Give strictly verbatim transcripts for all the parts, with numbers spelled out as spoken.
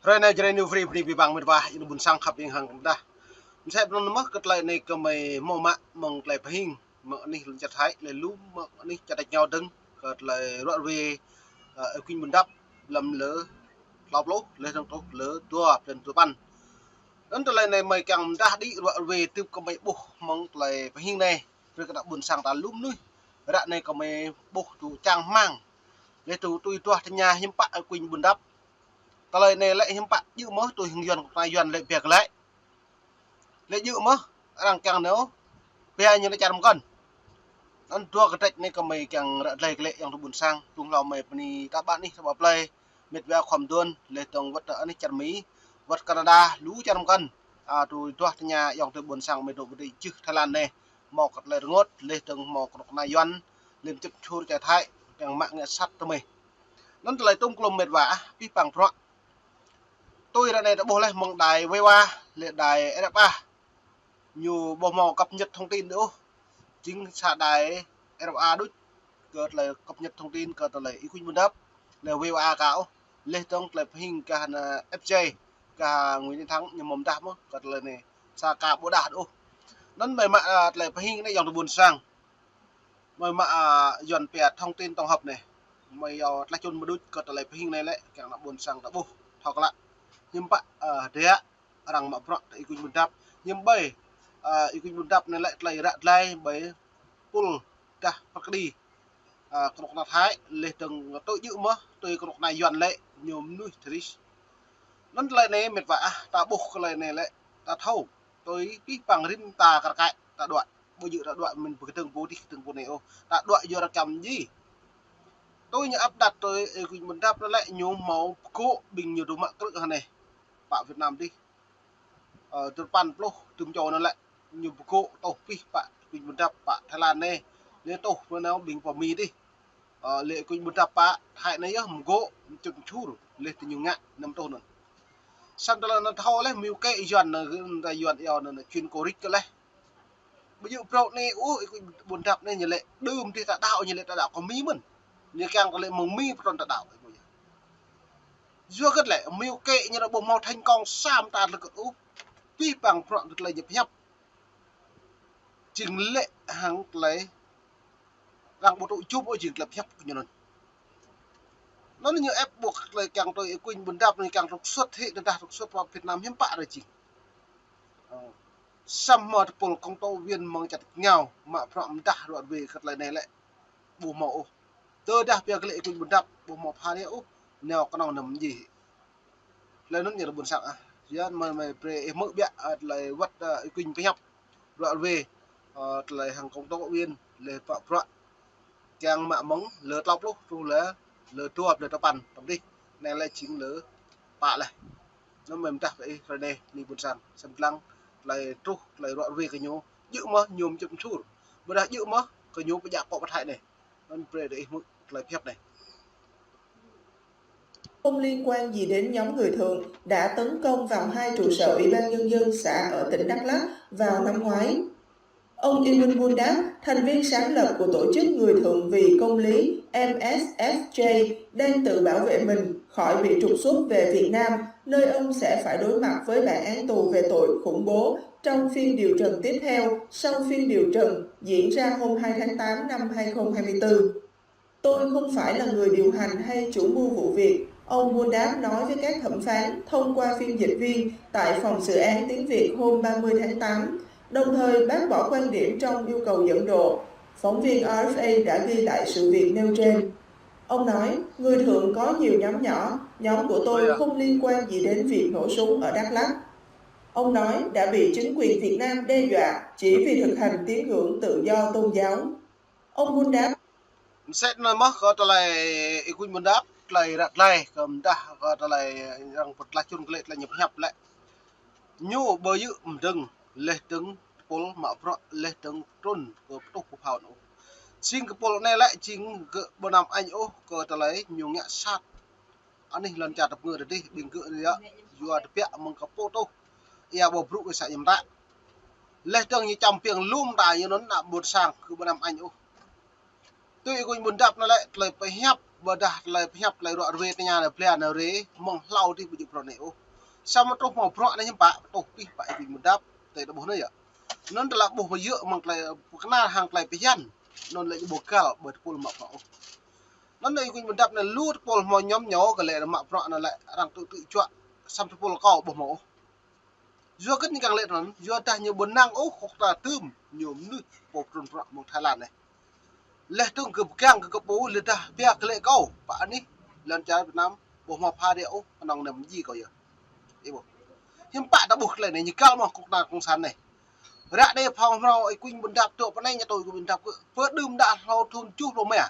Hrơi anai Jrai New Free bơni abih bang mĕt wa, ih ƀuôn sang khăp ing hăng kơ mdah. Mơsĕ anŭn mơ̆ kơ tơlơi anai kơmơi hmâo mă mơ̆ng tơlơi pơhing, mơ̆ng anih lŏn čar Thái, lĕ lu mơ̆ng anih čar tač rơngiao dơ̆ng, kơ tơlơi ruă rơwe, ơ, ơi Kuñ Ƀuôn Dap, lăm lơ klâo pluh, lĕ dơ̆ng truh lơ dua blan duapăn. Anŭn tơlơi anai mơi kiăng mdah đĭ ruă rơwe tŭ kơmơi ƀuh mơ̆ng tơlơi pơhing anai, brơi kơ ană ƀuôn sang ta lu mơnuih. Ră anai kơmơi ƀuh tŭ čang rơmang. Lĕ tŭ tui duah tơña hiư̆m pă ơi Kuñ Ƀuôn Dap. Tơlơi anai lĕ hiư̆m pă djơ̆ mơ̆ tui hăng Yuan kơ tơnai Yuan lĕ biă glaĭ. Lĕ djơ̆ mơ̆ arăng kiăng nao biă ñu lĕ čar mơkăn. Anŭn dua kơdrĕč anai kơmơi kiăng ră glaĭ glaĭ ayŏng adơi ƀuôn sang, tŭ hlâo mơi bơni ta ƀă anih ta ƀă plơi, mĕt wa khŏm duôn, lĕ dơ̆ng wơ̆t anih čar Mi, wơ̆t Canada, lu čar mơkăn. A, tui duah tơña ayŏng adơi ƀuôn sang mơi dŏ ƀơi čư̆ Thái Lan anai. Hmâo kơ tơlơi rơngot, lĕ dơ̆ng hmâo kơnuk kơna Yuan, lĕ čŭp čhur čar Thái, kiăng mă ngă sat tơmơi. Anŭn tơlơi tŭm klum mĕt wa ah, abih bang bruă. Tui ră anai ta ƀuh lĕ mơ̆ng đài vê o a, lĕ đài rfa. Ñu ƀu hmâo cập nhật thông tin ôh. Jing sa đài rfa đôč kơ tơlơi cập nhật thông tin kơ tơlơi ơi Kuñ Ƀuôn Dap, lĕ vê o a ka ôh. Lĕ dơ̆ng tơlơi pơhing kơ hăng F J, kơ Nguyễn Tiến Thắng ñu hmâo mdah mơ̆ kơ tơlơi anai sa ka ƀu đah ôh. Anŭn mơi mă, a, tơlơi pơhing anai ayŏng adơi ƀuôn sang. Mơi mă, a, Yuan pia thông tin tổng hợp anai. Mơi yua tlaih čun mơ̆ đôč kơ tơlơi pơhing anai lĕ kiăng ană ƀuôn sang ta ƀuh thâo klă. Hiư̆m pă, a, hơdră arăng mă bruă tơ ơi Kuñ Ƀuôn Dap. Hiư̆m ƀơi, a, ơi Kuñ Ƀuôn Dap anai lĕ tơlơi ră glaĭ ƀơi pul dah pơkơđi, a, kơnuk kơna Thái, lĕ dơ̆ng tui djơ̆ mơ̆ tui kơnuk kơna Yuan lĕ ñu mơnuih teroris. Anŭn tơlơi anai mĕt wa ah, ta ƀuh tơlơi anai lĕ ta thâo. Tui abih bang rĭm ta kar kaĭ ta đuaĭ. Ƀu djơ̆ ta đuaĭ mơ̆n pơ kơdơ̆ng pô adih kơdơ̆ng pô anai ôh. Ta đuaĭ yua arăng kiăng mơ̆ djơ̆. Tui ñu ăp đặt tui ơi Kuñ Ƀuôn Dap anai lĕ ñu hmâo pơgŏ ƀing ñu dŏ mă krư̆ hơnai. Pă Việt Nam adih. Ơ, duapăn pluh tơm čô anŭn lĕ ñu pơgŏ tuh abih pă Kuñ Ƀuôn Dap pă Thái Lan anai. Lĕ tuh mơ̆ nao ƀing pơ Mi adih. Ơ, lĕ Kuñ Ƀuôn Dap pă Thái anai yơh mơgŏ čŭp čhur lĕ tơ ñu ngă năm tuh anŭn. Samơ̆ tơlơi anŭn thâo lĕ mơ̆ kơ Yuan anŭn, ta Yuan yua anŭn chuyên cô rích kơ lĕ. Ƀu djơ̆ bruă anai ôh, ơi Kuñ Ƀuôn Dap anai ñu lĕ đưm adih ta đaŏ, ñu lĕ ta đaŏ kơ Mi mơ̆n. Ñu kiăng kơ lĕ mơ̆ng Mi pơtrŭn ta đaŏ. Yua hơget lĕ, mơ̆ kơ ñu anŭn ƀu hmâo thành công sa mơta tơlơi hơget ôh. Abih bang bruă kơ tơlơi ñu pơhiăp. Jing lĕ hăng tơlơi arăng ƀu tŭ jum ôh jing tơlơi pơhiăp kơ ñu anŭn. Anŭn ñu ĕp ƀuh tơlơi kiăng tui ơi Kuñ Ƀuôn Dap anai kiăng trục xuất hĭ, tơdah trục xuất pơ Việt Nam hiư̆m pă ră jing. Ơ. Samơ̆ tơpul công tố viên mơ̆ng čar tač rơngiao mă bruă mơdah ruă rơwe kơ tơlơi anai lĕ ƀu hmâo ôh. Tơdah pia kơ lĕ ơi Kuñ Ƀuôn Dap ƀu hmâo phara ôh, nao kơnơ̆ng năm djơ̆. Tơlơi anŭn ñu ƀuôn sang ah. Yua anŭn mơi, mơi brơi ih hmư̆ biă, ơ, tơlơi wơ̆t, ơ, ơi Kuñ pơhiăp ruă rơwe, ơ, tơlơi hăng công tố viên lĕ pă bruă kiăng mă mơ̆ng lơ klâo pluh truh lơ, lơ dua blan duapăn tơm adih. Anai lĕ jing lơ pă lĕ. Anŭn mơi mơdah kơ ih hrơi anai, bơni ƀuôn sang. Samơ̆ lăng tơlơi truh, tơlơi ruă rơwe kơ ñu, djơ̆ mơ̆ ñu mơčŭp mơčur. Ƀôdah djơ̆ mơ̆ kơ ñu pơdjă akŏ pơ Thái anai. Anŭn brơi kơ ih hmư̆ tơlơi pơhiăp anai. Không liên quan gì đến nhóm người Thượng đã tấn công vào hai trụ sở Ủy ban Nhân dân xã ở tỉnh Đắk Lắk vào năm ngoái. Ông Iwin Bundap, thành viên sáng lập của tổ chức Người Thượng vì Công lý M S F J, đang tự bảo vệ mình khỏi bị trục xuất về Việt Nam, nơi ông sẽ phải đối mặt với bản án tù về tội khủng bố trong phiên điều trần tiếp theo sau phiên điều trần diễn ra hôm hai tháng tám năm hai không hai tư. Tôi không phải là người điều hành hay chủ mưu vụ việc, ông Bundap nói với các thẩm phán thông qua phiên dịch viên tại phòng xử án tiếng Việt hôm ba mươi tháng tám, đồng thời bác bỏ quan điểm trong yêu cầu dẫn độ. Phóng viên R F A đã ghi lại sự việc nêu trên. Ông nói, người Thượng có nhiều nhóm nhỏ, nhóm của tôi không liên quan gì đến việc nổ súng ở Đắk Lắk. Ông nói đã bị chính quyền Việt Nam đe dọa chỉ vì thực hành tín ngưỡng tự do tôn giáo. Ông Bundap. Mơsĕt anŭn mơ̆ kơ tơlơi ơi Kuñ Bundap, tơlơi răk tơlơi, kơ mdah kơ tơlơi arăng pơtlaih čun kơ lĕ tơlơi ñu pơhiăp lĕ. Ñu ƀơi yơh mơdơ̆ng, lĕ dơ̆ng tơpul mă bruă, lĕ dơ̆ng trŭn kơ pơtuh pơphao anŭn. Jing kơ pul anai lĕ jing kơ ƀu năm añ ôh kơ tơlơi ñu ngă sat. Anih lŏn čar tơpơngơ tơdih ƀing gơ̆ anai yơh, yua tơbiă mơ̆ng kơ pô tuh. Ia ƀu brŭ kơ sa ñăm ră. Lĕ dơ̆ng ñu čăm piêng lŏm ta ñu anŭn ană ƀôn sang kơ ƀu năm añ ôh. Tui ơi Kuñ Bundap anŭn lĕ tơlơi pơhiăp Ƀôdah tơlơi pơhiăp tơlơi ruă rơwe tơña anai blan anai rê, mơ̆ng hlâo dih ƀu djơ̆ prŏng anai ôh. Samơ̆ truh mơ̆ng bruă anai hiư̆m pă, truh pih pă ih kuñ ƀuôn dap, tơdah ƀuh anai yơh. Anŭn tơlơi ƀuh mă yơh mơ̆ng tơlơi pơkơnar hăng tơlơi pơhiăp. Anŭn lĕ ƀu găl ƀơi tơpul mă bruă ôh. Anŭn ih kuñ ƀuôn dap anai lu tơpul hmâo ñŏm ñu kơ lĕ mă bruă anai lĕ arăng tŭ tŭ juă, samơ̆ tơpul kâo ƀu hmâo ôh. Yua kơ ñu kiăng lĕ anŭn, yua dah ñu ƀu năng ôh kơ ta tơm ñu mơnuih pô pơtrŭn bruă mơ̆ng Thái Lan anai. Leh dơ̆ng kơ pơgang kơ kơ pô leh dah pia kơ lĕ kâo, pă anih, lŏn čar Việt Nam, ƀu hmâo pha đe ôh, kơnơ̆ng anai mơ̆ng ji kâo yơh. Ih ƀuh. Hiư̆m pă ta ƀuh tơlơi anai, ñu găl mơ̆ kơnuk kơna cộng sản anai. Ră anai phŏng hrâo ih kuñ ƀuôn dap tŏ pơ anai ñu tŏ ih kuñ ƀuôn dap kơ, pơ đưm đă hlâo thŭn tơjuh pluh rơma.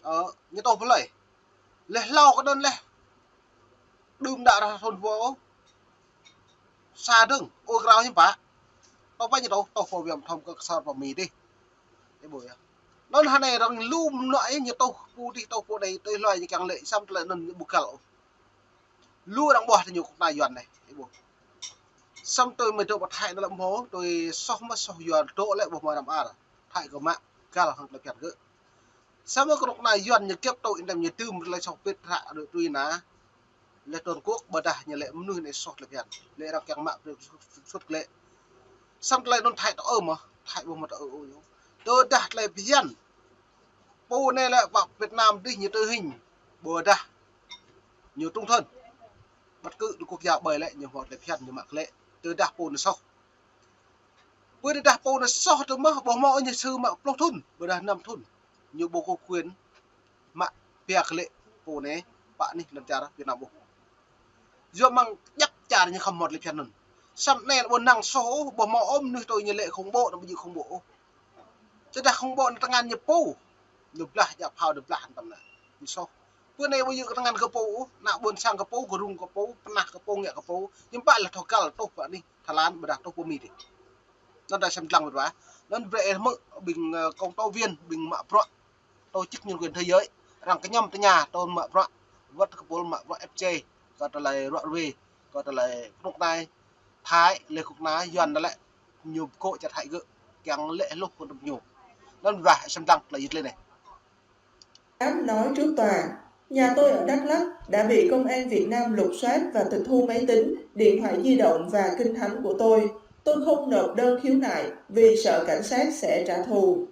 Ơ, ñu tŏ pơ lơi. Leh hlâo kơ anŭn leh. Đưm đă ră thŭn pô. Sa dơ̆ng, ôi krao hiư̆m pă. Tŏ pă ñu tŏ, tŏ pơ Việt Nam kơ kơsor pơ Mi dih. Ih ƀuh yơh. Anŭn hơnai arăng lu mơnuă ih ñu tŏ pô dih, tŏ pô anai, tui hloi ñu kiăng lĕ, samơ̆ tơlơi anŭn ñu ƀu găl ôh. Lu arăng ƀuh tơ ñu kơnuk kơna Yuan anai, ih ƀuh. Samơ̆ tui mơ̆ dŏ pơ Thái anai lĕ hmâo, tui soh mơ̆ soh Yuan dŏ lĕ ƀu hmâo răm ar. Thái kơ mă găl hăng tơlơi phiăn kơ. Samơ̆ kơnuk kơna Yuan ñu kiăp tŏ in tăm ñu tơm tơlơi soh pit hră đuaĭ tui anai. Leh Trung Quốc ƀôdah ñu lĕ mơnuih anai soh tơlơi phiăn. Lĕ arăng kiăng mă brơi sut kơ lĕ. Samơ̆ tơlơi anŭn Thái tŏ ơ mơ̆, Thái ƀu hmâo tŏ ơ ôh ñu. Tơdah tơlơi phiăn. Pô anai lĕ pơ Việt Nam dih ñu tơ hing. Ƀôdah ñu trung thân. Bất cứ quốc gia ƀơi lĕ ñu hmâo tơlơi phiăn ñu mă kơ lĕ. Tơdah pô anai soh. Pơ tơdah pô anai soh tơ mơ̆ ƀu hmâo ñu sư̆ mă pluh thŭn, ƀôdah năm thŭn. Ñu ƀu có quyền mă pia kơ lĕ pô anai pă anih lŏn čar Việt Nam ƀuh. Yua mơ̆ng djăp čar ñu khŏm hmâo tơlơi phiăn anŭn. Samơ̆ anai lĕ ƀu năng soh ôh, ƀu hmâo ôh mơnuih tui ñu lĕ khủng bố, anŭn ƀu djơ̆ khủng bố ôh. Tơdah khủng bố anai tơngan ñu pô. Ñu blah djă phao ñu blah hăng tăm anai. Ñu soh. Pơ anai ƀu djơ̆ kơ tơngan kơ pô ôh, ană ƀôn sang kơ pô, kơ rŭng kơ pô, pơnah kơ pô, ngă kơ pô. Hiư̆m pă lĕ thâo găl tŏ pơ anih Thái Lan ƀôdah tŏ pơ Mi dih. Anŭn ta sem lăng mơ̆ wa. Anŭn brơi ih hmư̆ ƀing, ơ, công tố viên, ƀing mă bruă tổ chức nhân quyền thế giới. Arăng kơñăm tơña tơl mă bruă, wơ̆t kơ pô mă bruă F C, kơ tơlơi ruă rơwe, kơ tơlơi kơnuk kơna Thái, leh kơnuk kơna Yuan anai lĕ, ñu pơkŏ čar Thái gơ̆, kiăng lĕ hluh kơ tơm ñu. Anŭn wa sem lăng tơlơi yit lĕ anai. Đáp nói trước tòa, nhà tôi ở Đắk Lắk đã bị công an Việt Nam lục soát và tịch thu máy tính, điện thoại di động và kinh thánh của tôi. Tôi không nộp đơn khiếu nại vì sợ cảnh sát sẽ trả thù.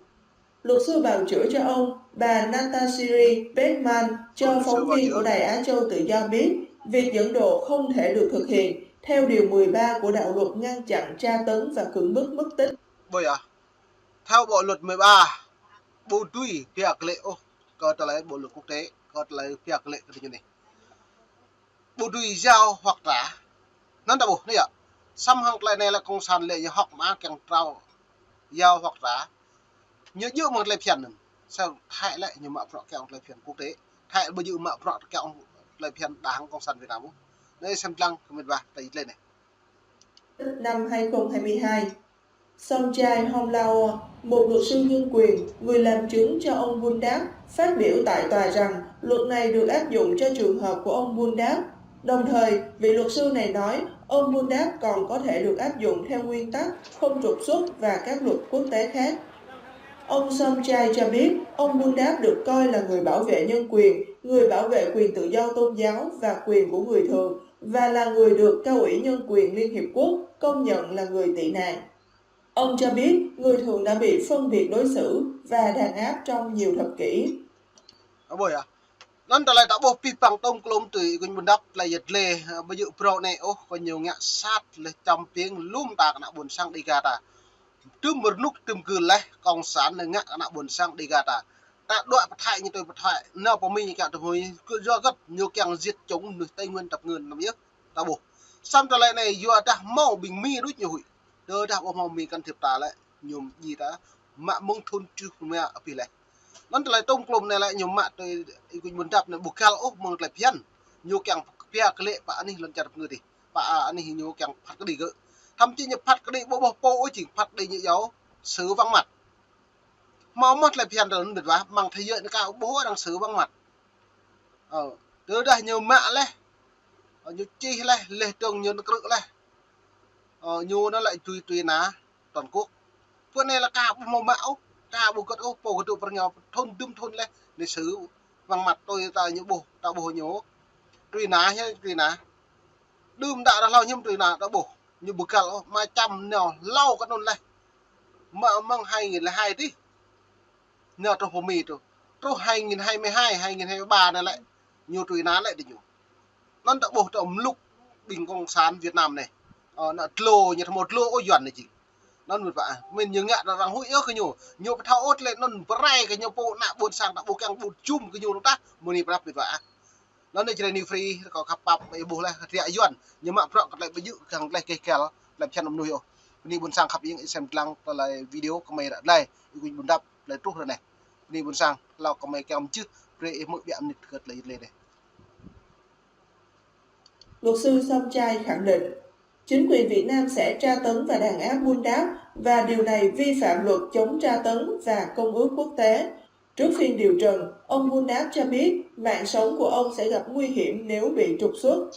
Luật sư bào chữa cho ông, bà Natasiri Bergman, cho phóng viên của Đài Á Châu Tự Do biết, việc dẫn độ không thể được thực hiện theo Điều mười ba của Đạo luật ngăn chặn tra tấn và cưỡng bức mất tích. Ƀơi ah, theo Bộ luật mười ba, ƀu dưi pia kơ lĕ ôh, kơ tơlơi bộ luật quốc tế, kơ tơlơi pia kơ lĕ kơ tơlơi anai. Ƀu dưi giao hoặc trả. Anŭn ta ƀuh, anai yơh. Samơ̆ hăng tơlơi anai lĕ cộng sản lĕ ñu hŏk mă kiăng trao giao hoặc trả. Ñu djơ̆ mơ̆ng tơlơi phiăn anŭn. Samơ̆ Thái lĕ ñu mă bruă kiăng tơlơi phiăn quốc tế. Thái ƀu djơ̆ mă bruă kiăng tơlơi phiăn đảng cộng sản Việt Nam ôh. Anai sem lăng kơ mĕt wa ta yit lĕ anai. Năm hai không hai hai, Somchai Homlao, một luật sư nhân quyền, người làm chứng cho ông Bundap, phát biểu tại tòa rằng luật này được áp dụng cho trường hợp của ông Bundap. Đồng thời, vị luật sư này nói ông Bundap còn có thể được áp dụng theo nguyên tắc không trục xuất và các luật quốc tế khác. Ông Somchai cho biết ông Bundap được coi là người bảo vệ nhân quyền, người bảo vệ quyền tự do tôn giáo và quyền của người thường và là người được Cao ủy Nhân quyền Liên Hiệp Quốc công nhận là người tị nạn. Ông cho biết người thường đã bị phân biệt đối xử và đàn áp trong nhiều thập kỷ. Ơ, ƀơi ah. Anŭn tơlơi ta ƀuh pih păng tŏm klŏm tui ih kuñ Bundap tơlơi yit lĕ, ơ, ƀu djơ̆ prŏng anai ôh, kơ ñu ngă sat lĕ čăm piêng lŏm ta kơ ană ƀôn sang Đêga ta. Tơm rơnŭk tơm gưl lĕ cộng sản lĕ ngă kơ ană ƀôn sang Đêga ta. Ta đuaĭ pơ Thái ñu tui pơ Thái, nao pơ Mi ñu kiăng tui pơ Mi, kơ yua hơget ñu kiăng giết chủng mơnuih Tây Nguyên tơpă ngưn anăm yơh. Ta ƀuh. Samơ̆ tơlơi anai yua dah hmâo ƀing Mi đôč ñu huĭ. Tơdah ƀu hmâo Mi can thiệp ta lĕ, ñu ji ta mă mơ̆ng thŭn tơjuh pluh rơma abih leh. Anŭn tơlơi tŏm klŏm anai lĕ ñu mă tui ih kuñ Bundap anai ƀu găl ôh mơ̆ng tơlơi phiăn. Ñu kiăng pia kơ lĕ pơ anih lŏn čar pơngưt dih. Pơ anih ñu kiăng phat kơđi gơ̆. Thậm chí ñu phat kơđi ƀu ƀuh pô ôh, jing phat kơđi ñu iâu xử vắng mặt. Hmâo mơ̆ tơlơi phiăn tơl anŭn mĕt wa, mơ̆ng thế giới anai ka ƀuh arăng xử vắng mặt. Ơ, tơdah ñu mă leh, ơ, ñu čih leh, leh dơ̆ng ñu nao krư̆ leh. Ơ, ñu anŭn lĕ tui tui anai toàn quốc. Pơ anai lĕ ka ƀu hmâo mă ôh, ka ƀu gơ̆t ôh, pô gơ̆t tŭ pơ ñu thŭn dŭm thŭn leh, anai xử Mơ̆ng măt tui ta ñu ƀuh, ta ƀuh ñu. Truy nã hiư̆m truy nã. Đưm đă ră hlâo hiư̆m truy nã ta ƀuh. Ñu bơgăl ôh, mă čăm nao hlâo kơ anŭn laih. Mă mơ̆ng hai nghìn lẻ hai tih. Nao truh pơ Mi truh. Truh hai nghìn hai mươi hai, hai nghìn hai mươi ba anai lĕ. Ñu truy nã lĕ tơ ñu. Anŭn ta ƀuh ta mluk ƀing cộng sản Việt Nam anai. Ơ, ană dlô, ñu thâo mơ̆ dlô ôh Yuan anai jing. Anŭn mĭt wa ah. Mĭn ñu ngă arăng huĭ yơh kơ ñu. Ñu pơthâo ôh tơlơi anŭn pơrai kơ ñu pô ană ƀôn sang ta ƀuh kiăng ƀu jum kơ ñu anŭn tah. Mơ̆ng anai prăp mĭt wa ah. Anŭn anai Jrai New Free, rơkâo khăp pap, ƀu ƀuh laih, hơdră Yuan. Ñu mă prăk kơ tơlơi ƀu djơ̆, kiăng tơlơi keh kăl, tơlơi phiăn mơnuih ôh. Bơni ƀôn sang khăp yơng, ih sem dlăng tơlơi video kơ mơi ră tơlơi. Ih kuñ ƀun dăp, tơlơi truh ră anai. Bơni ƀôn sang, hlâo kơ mơi kiăng mơčih, brơi ih hmư̆ ƀiă mơnit kơ tơlơi tơlơi anai. Luật sư Song Chai khẳng định, chính quyền Việt Nam sẽ tra tấn và đàn áp Bun Đáp và điều này vi phạm luật chống tra tấn và Công ước quốc tế. Trước phiên điều trần, ông Bun Đáp cho biết mạng sống của ông sẽ gặp nguy hiểm nếu bị trục xuất.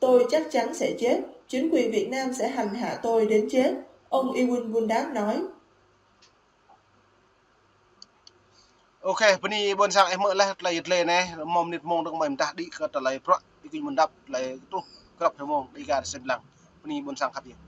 Tôi chắc chắn sẽ chết, chính quyền Việt Nam sẽ hành hạ tôi đến chết, ông Ewin Bun Đáp nói. Ôkê, bơni ƀôn sang ih hmư̆ laih tơlơi tơlơi anai, mơ̆ng mơnit mơ̆ng dơ̆ng mơi mơdah đĭ kơ tơlơi prăk, ih kuñ ƀun dăp tơlơi truh, grăp rơmông, đĭ kơ sem dlăng. Bơni ƀôn sang khăp yơng.